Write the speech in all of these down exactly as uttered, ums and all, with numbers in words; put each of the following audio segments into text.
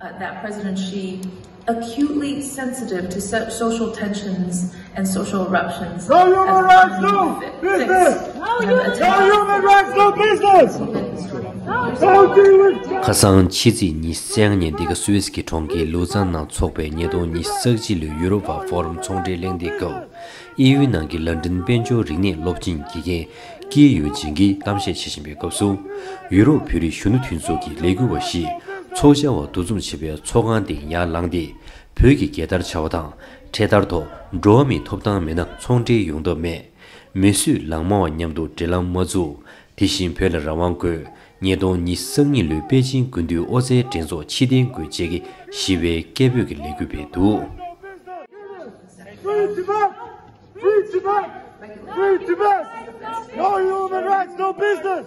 Uh, that President Xi, acutely sensitive to so- social tensions and social eruptions, no human rights, no business. No human rights, no business. ཁ་སང་ཕྱི་ཚེས་ཉི་ཤུ་རྩ་ལྔ་ཉིན་འདི་ག་སུད་སི་གི་གྲོང་ཁྱེར་ལུ་ཙན་ནང་འཚོགས་པའི་ཉིས་སྟོང་ཉི་ཤུ་རྩ་གཅིག་ལོའི་ཡུ་རོབ་པ་ཕོ་རམ་ཚོང་འབྲེལ་གླེང་སྟེགས་སྐབས། དབྱིན་ཡུལ་ནང་གི་ལན་ཀྲན་དཔལ་འབྱོར་རིག་གནས་སློབ་ཆེན་དགེ་རྒན་ཀི་ཡུ་ཅིང་གིས་གཏམ་བཤད་བྱེད་བཞིན་པའི་སྐབས་སུ། ཡུ་རོབ་བོད་རིགས་གཞོན་ནུ་མཐུན་ཚོགས་ཀྱི་ལས་འགུལ་བ་ཞིག་ཚོགས་བཅར་བ་འདུ་འཛོམས་བྱེད་པའི་ཚོགས་ཁང་སྟེང་ཡར་ལངས་ཏེ། བོད་ཀྱི་རྒྱལ་དར་འཕྱར་བ་དང་། འཕྲེད་དར་ཐོག་འགྲོ་བ་མིའི་ཐོབ་ཐང་མེད་ན་ཚོང་འབྲེལ་ཡོང་ཐབས་མེད། མི་གསོད་ལག་དམར་བ་མཉམ་དུ་འབྲེལ་ལམ་མ་བཙུགས། དེ་བཞིན་བོད་ལ་རང་དབང་དགོས། ཉིས་སྟོང་ཉི་ཤུ་རྩ་གཉིས་ལོའི་པེ་ཅིང་དགུན་དུས་ཨོ་རྩལ་འགྲན་ཚོགས་ཕྱིར་འཐེན་དགོས་བཅས་ཀྱི་ཞི་བའི་སྐད་འབོད་ཀྱི་ལས་འགུལ་སྤེལ་འདུག Free Tibet! Free Tibet! Free Tibet! No human rights, no business!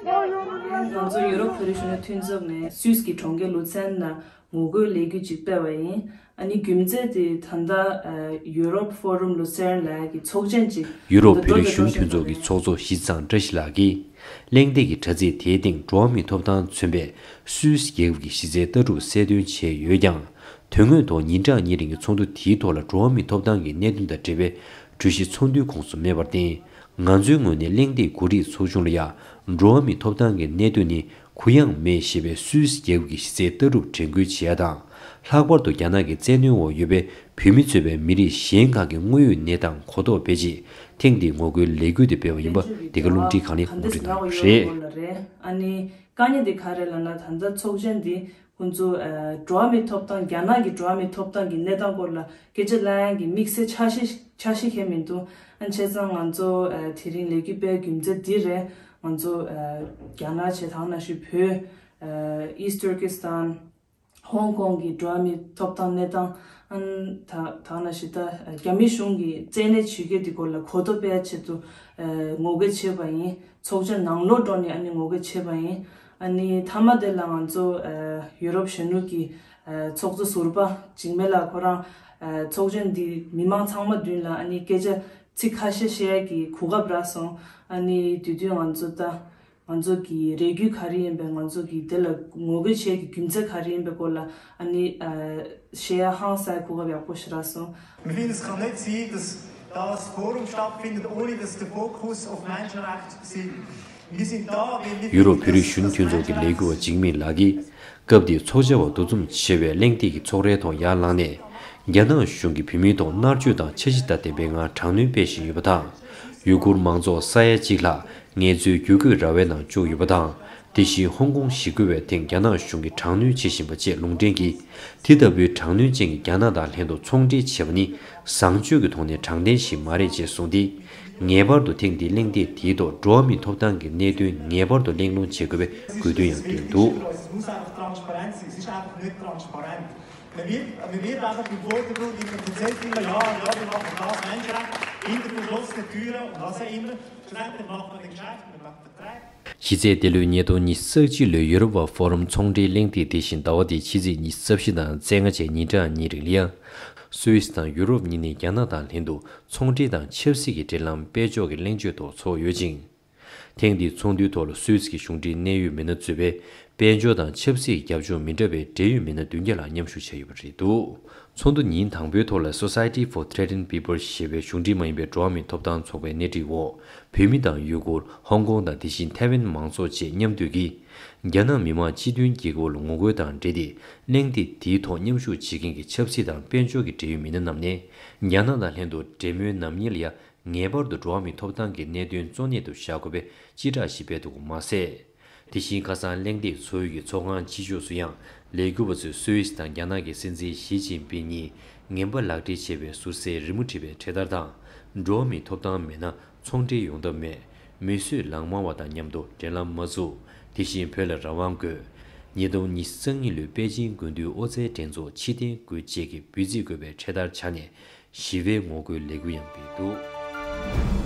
No human rights, no business! ང་ཚོ་ཡུ་རོབ་བོད་རིགས་གཞོན་ནུ་མཐུན་ཚོགས་ནས་སུད་སི་གི་གྲོང་ཁྱེར་ལུ་ཚན་ནང་ངོ་རྒོལ་ལས་འགུལ་ཅིག་སྤེལ་བ་ཡིན། ཨ་ནི་རྒྱུ་མཚན་དེ་ད་ལྟ་ཨ་Europe Forum Lucerne ལབ་ཡག་གི་ཚོགས་ཆེན་ཅིག་ཡུ་རོབ་བོད་རིགས་གཞོན་ནུ་མཐུན་ཚོགས་ཀྱི་ཚོགས་གཙོ་ཞི་ཙང་བཀྲ་ཤིས་ལགས་ཀྱིས། གླེང་སྟེགས་ཀྱི་དྲ་ཚིགས་དེའི་སྟེང་འགྲོ་བ་མིའི་ཐོབ་ཐང་མཚོན་པའི་སུད་སི་རྒྱལ་ཁབ་ཀྱི་གཞི་རྩའི་ལྟ་གྲུབ་གསལ་སྟོན་བྱས་ཡོད་ཀྱང་། དོན་དངོས་ཐོག་ཉིན་གྲངས་གཉིས་རིང་གི་ཚོགས་འདུ་དེའི་ཐོག་ལ་འགྲོ་བ་མིའི་ཐོབ་ཐང་གི་གནད་དོན་དང་འབྲེལ་བའི་གྲོས་གཞི་ཚོགས་འདུའི་ཁོངས་སུ་མེད་པར་བརྟེན། ང་ཚོའི་ངོས་ནས་གླེང་སྟེགས་གོ་སྒྲིག་ཚོགས་ཆུང་ལ་ཡང་འགྲོ་བ་མིའི་ཐོབ་ཐང་གི་གནད་དོན་ནི་གུ་ཡངས་མེད་ཞེས་པའི་སུད་སི་རྒྱལ་ཁབ་ཀྱི་གཞི་རྩའི་ལྟ་གྲུབ་དྲན་སྐུལ་བྱེད་ཡ་དང་། ལྷག་པར་དུ་རྒྱ་ནག་གི་བཙན་གནོན་འོག་ཡོད་པའི་བོད་མི་གཙོས་པའི་མི་རིགས་གཞན་ཁག་གི་དངོས་ཡོད་གནས་སྟངས་གོ་རྟོགས་སྤེལ་ཆེད་ཐེངས་འདིའི་ངོ་རྒོལ་ལས་འགུལ་དེ་སྤེལ་བ་ཡིན་པ་འདི་ག་རླུང་འཕྲིན་ཁང་ནས་ངོ་སྤྲོད་གནང་ཡོད་པ་རེད། ཨ་ནི་དཀའ་ངལ་འདི་ག་རེ་ལབ་ན། ད་ལྟ་ཚོགས་ཆེན་འདི་ཁོང་ཚོ་ཨ་འགྲོ་བ་མིའི་ཐོབ་ཐང་། རྒྱ་ནག་གི་འགྲོ་བ་མིའི་ཐོབ་ཐང་གི་གནས་སྟངས་སྐོར་ལ་སྐད་ཆ་གླེང་ཡག་གི་དམིགས་བསལ་འཆར་གཞི་འཆར་གཞི་གང་ཡང་མི་འདུག་ཨ་ནི་བྱས་ཙང་ང་ཚོ་ཨ་དེ་རིང་ལས་འགུལ་སྤེལ་རྒྱུ་མཚན་འདི་རེད། ང་ཚོ་ཨ་རྒྱ་ནག་བྱས་དང་ནང་བཞིན་བོད། ཨ་East Turkestan། ཧོང་ཀོང་གི་འགྲོ་བ་མིའི་ཐོབ་ཐང་གནས་སྟངས། ཨ་ནི་ད་ད་ནང་བཞིན་ད་རྒྱ་མི་གཞུང་གིས་བཙན་གནོན་བྱེད་མཁན་འདི་སྐོར་ལ་གོ་རྟོགས་སྤེལ་ཆེད་དུ་ཨ་ངོ་རྒོལ་བྱས་པ་ཡིན། ཚོགས་ཆེན་ནང་ལོགས་འགྲོ་ནས་ཨ་ནི་ངོ་རྒོལ་བྱས་པ་ཡིན། ཨ་ནི་མཐའ་མ་དེ་ལ་ང་ཚོ་ཨ་ཡུ་རོབ་གཞོན་ནུ་གི་ཨ་ཚོགས་གཙོ་ཟུར་པ་འཇིགས་མེད་ལགས་ཁོ་རང་ཨ་ཚོགས་ཆེན་འདི་མི་མང་ཚང་མ་མདུན་ལ་ཨ་ནི་སྐད་ཆ་ཚིག་ཁ་ཤས་བཤད་ཡག་གི་གོ་སྐབས་རག་སོང་། ཨ་ནི་དེ་དུས་ང་ཚོ་ད། ང་ཚོ་གི་རེ་སྐུལ་ག་རེ་ཡིན་པས། ང་ཚོ་གི་དེ་ལ་ངོ་རྒོལ་བྱེད་ཀྱི་རྒྱུ་མཚན་ག་རེ་ཡིན་པའི་སྐོར་ལ་ཨ་ནི་ཨ་བཤད་ཡ་ཧང་སང་གོ་སྐབས་ཡག་པོ་ཞིག་རག་སོང་། Wir finden, es kann nicht sein, dass das Forum stattfindet, ohne dass der Fokus auf Menschenrechte sind. Wir sind da, weil wir ཡུ་རོབ་བོད་རིགས་གཞོན་ནུ་མཐུན་ཚོགས་ཀྱི་ལས་འགུལ་བ་འཇིགས་མེད་ལགས་ཀྱིས། སྐབས་དེའི་ཚོགས་བཅར་བ་འདུ་འཛོམས་ཆེ་བའི་གླེང་སྟེགས་ཀྱི་ཚོགས་རའི་ཐོག་ཡར་ལངས་ནས། རྒྱ་ནག་གཞུང་གིས་བོད་མིའི་ཐོག་མནར་གཅོད་དང་འཆར་གཞི་དང་ལྡན་པའི་ངང་དྲག་གནོན་སྤེལ་བཞིན་ཡོད་པ་དང་། ཡུ་གུར་མང་ཚོགས་ས་ཡ་གཅིག་ལྷག་ངལ་རྩོལ་བསྒྱུར་བཀོད་ར་བའི་ནང་བཅུག་ཡོད་པ་དང་། དེ་བཞིན་ཧོང་ཀོང་ཞི་རྒོལ་བའི་སྟེང་རྒྱ་ནག་གཞུང་གིས་དྲག་གནོན་བྱེད་བཞིན་པ་བཅས་ལུང་འདྲེན་གྱིས། དེ་ལྟ་བུའི་དྲག་གནོན་ཅན་གྱི་རྒྱ་ནག་དང་ལྷན་དུ་ཚོང་འབྲེལ་བྱས་པ་ནི་བཟང་སྤྱོད་ཀྱི་ཐོག་ནས་དྲང་བདེན་ཞིག་མ་རེད་ཅེས་གསུངས་ཏེ། ངེས་པར་དུ་ཐེངས་འདིའི་གླེང་སྟེགས་དེའི་ཐོག་འགྲོ་བ་མིའི་ཐོབ་ཐང་གི་གནད་དོན་ངེས་པར་དུ་གླེང་སློང་བྱེད་དགོས་པའི་དགོས་འདུན་ཡང་བཏོན་འདུག Es muss einfach transparent sein. Es ist einfach nicht transparent. Man wird, man wird einfach im Vordergrund immer erzählt, immer, ja, ja, wir machen das, Menschenrechte, hinter verschlossenen Türen und was auch immer. Schlussendlich macht man die Geschäfte, man macht Verträge. གཞི་རྩའི་འདི་ལོའི་ཉིས་སྟོང་ཉི་ཤུ་རྩ་གཅིག་ལོའི་ཡུ་རོབ་པ་ཕོ་རམ་ཚོང་འབྲེལ་གླེང་སྟེགས་དེ་བཞིན་ཟླ་བ་འདིའི་ཕྱི་ཚེས་ཉི་ཤུ་རྩ་བཞི་དང་རྩ་ལྔ་བཅས་ཉིན་གྲངས་གཉིས་རིང་ལ་ཡང་། སུད་སི་དང་ཡུ་རོབ་གཉིས་ནས་རྒྱ་ནག་དང་ལྷན་དུ་ཚོང་འབྲེལ་དང་ཆབ་སྲིད་ཀྱི་འབྲེལ་ལམ་སྤེལ་ཕྱོགས་ཀྱི་གླེང་བརྗོད་ཐོག་ཚོགས་ཡོད་ཅིང་། ཐེངས་འདིའི་ཚོགས་འདུའི་ཐོག་ལ་སུད་སི་གི་གཞུང་འབྲེལ་གནད་ཡོད་མི་སྣ་གཙོས་པའི་དཔལ་འབྱོར་དང་ཆབ་སྲིད་ཀྱི་རྒྱབ་ལྗོངས་མི་འདྲ་བའི་འབྲེལ་ཡོད་མི་སྣ་བདུན་བརྒྱ་ལྷག་མཉམ་ཞུགས་བྱས་ཡོད་པ་རེད་འདུག་ཚོགས་འདུ་ཉིན་དང་པོའི་ཐོག་ལ་Society for Threatened People ཞེས་པའི་གཞུང་འབྲེལ་མ་ཡིན་པའི་འགྲོ་བ་མིའི་ཐོབ་ཐང་ཚོགས་པའི་སྣེ་ཁྲིད་འོག་བོད་མི་དང་ཡུ་གུར། ཧོང་ཀོང་དང་དེ་བཞིན་ཐའེ་ཝན་མང་ཚོགས་བཅས་མཉམ་འདུས་ཀྱིས། རྒྱ་ནག་མི་དམངས་སྤྱི་མཐུན་རྒྱལ་ཁབ་ལ་ངོ་རྒོལ་དང་འབྲེལ་ཏེ། གླེང་སྟེགས་དེའི་ཐོག་མཉམ་ཞུགས་བྱེད་མཁན་གྱི་ཆབ་སྲིད་དང་དཔལ་འབྱོར་གྱི་འབྲེལ་ཡོད་མི་སྣ་རྣམས་ནས། རྒྱ་ནག་དང་ལྷན་དུ་འབྲེལ་མོལ་ནམ་ཡིན་ལ་ཡང་། ངེས་པར་དུ་འགྲོ་བ་མིའི་ཐོབ་ཐང་གི་གནད་དོན་གཙོ་གནད་དུ་བཞག་དགོས་པའི་སྤྱི་བསྒྲགས་ཤིག་སྤེལ་འདུག་པ་མ་ཟད། དེ་བཞིན་ཁ་སང་གླེང་སྟེགས་ཚོགས་ཡུལ་གྱི་ཚོགས་ཁང་སྤྱི་ཕྱོགས་སུ་ཡང་ལས་འགུལ་བ་ཚོས་སུད་སི་དང་རྒྱ་ནག་གི་སྲིད་འཛིན་ཞི་ཅིན་ཕིང་གཉིས་ངན་པ་ལག་སྦྲེལ་བྱས་པའི་ཟུར་གསལ་རི་མོ་བྲིས་པའི་འཕྲེད་དར་དང་། འགྲོ་བ་མིའི་ཐོབ་ཐང་མེད་ན་ཚོང་འབྲེལ་ཡོང་ཐབས་མེད། མི་གསོད་ལག་དམར་བ་དང་མཉམ་དུ་འབྲེལ་ལམ་མ་བཙུགས། དེ་བཞིན་བོད་ལ་རང་དབང་དགོས། ཉིས་སྟོང་ཉི་ཤུ་རྩ་གཉིས་ལོའི་པེ་ཅིང་དགུན་དུས་ཨོ་རྩལ་འགྲན་ཚོགས་ཕྱིར་འཐེན་དགོས་བཅས་ཀྱི་འབོད་ཚིག་འཁོད་པའི་འཕྲེད་དར་འཕྱར་ནས། ཞི་བའི་ངོ་རྒོལ་ལས་འགུལ་ཡང་སྤེལ་འདུག